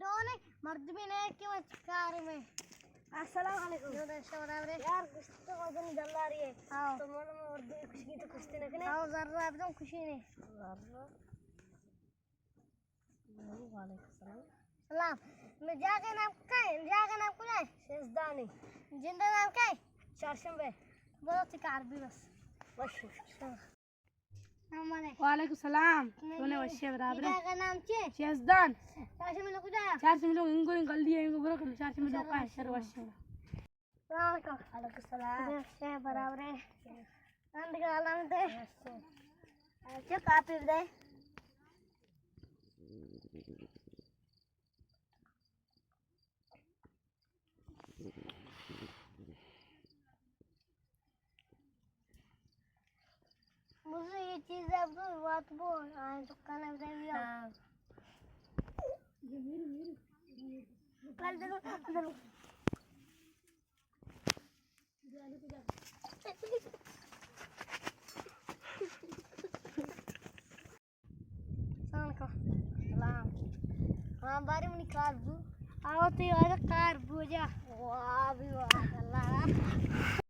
تو نے مردمی نے کہ من چکار میں۔ السلام علیکم۔ جو دشت برابر ہے۔ یار، گشت تو وزن دلاری ہے۔ ہاں۔ تو من مردمی کشگی تو کشتے نہ کنے؟ ہاں، ذرہ بدن خوشی نے۔ ذرہ۔ وعلیکم السلام۔ سلام۔ میں جاگہ نام کئے؟ جاگہ نام کئے؟ شیزدانی۔ جندہ نام کئے؟ چارشنبے۔ بولو تکار بھی بس۔ وش۔ وعلیکم السلام۔ تو نے وشے برابر ہے؟ جاگہ نام چے؟ شیزدان۔ چارشنبے لوگ کجا؟ چارشنبے لوگ انگو گل دیا، انگو برو کر چارشنبے لوگ کا شر وشے۔ السلام علیکم۔ وعلیکم السلام۔ وشے برابر ہے۔ نند کا عالم دے۔ اچھا، کافی دے۔ مجھے یہ چیز اب بات بول، آئیں تو کھانا دے دیا۔ ہاں۔ کل دن، کل دن۔ سلام علیکم۔ سلام۔ ہاں، بارے منی کار بو۔ آؤ تو یہ والا کار بو جا۔ واہ بھی واہ، اللہ۔